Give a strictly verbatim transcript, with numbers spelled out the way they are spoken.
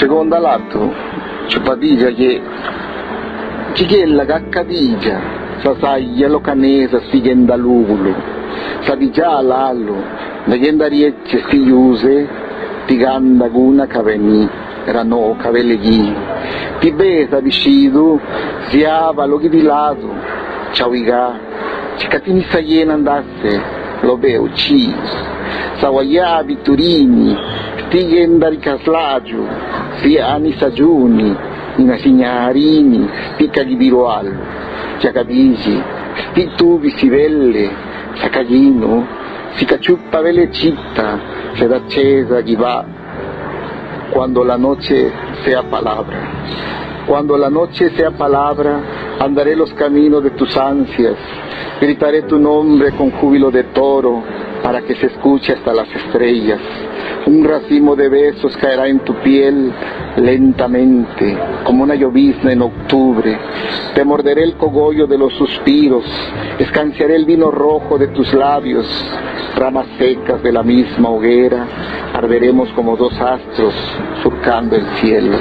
Regonda laatu chupa diidxaꞌ guieꞌ. Chiguela gaca diidxaꞌ zasaya lo ca neza xtiꞌ guendalugulu, zadidxaa lalu nde guendarieche xtiꞌ yuze, ti ganda gúnacabe ni ra noocabe leguí, ti beza bixhidu ziaba lu guidiladu, chahuigá chi cati nisaguié nandase lo beeu chii. Zahuayaabi tu rini xtiꞌ guendaricaslaꞌdxuꞌ, ziaa nisa dxuuni ni naxiñá rini xtiꞌ ca guidiruaalu. Yaga Diuxi xtiꞌ tubi si bele, zacaguinuꞌ sica chupa bele chita zedacheza guibáꞌ. Cuando la noche sea palabra. Cuando la noche sea palabra, andaré los caminos de tus ansias, gritaré tu nombre con júbilo de toro, para que se escuche hasta las estrellas. Un racimo de besos caerá en tu piel lentamente, como una llovizna en octubre. Te morderé el cogollo de los suspiros, escanciaré el vino rojo de tus labios. Ramas secas de la misma hoguera, arderemos como dos astros surcando el cielo.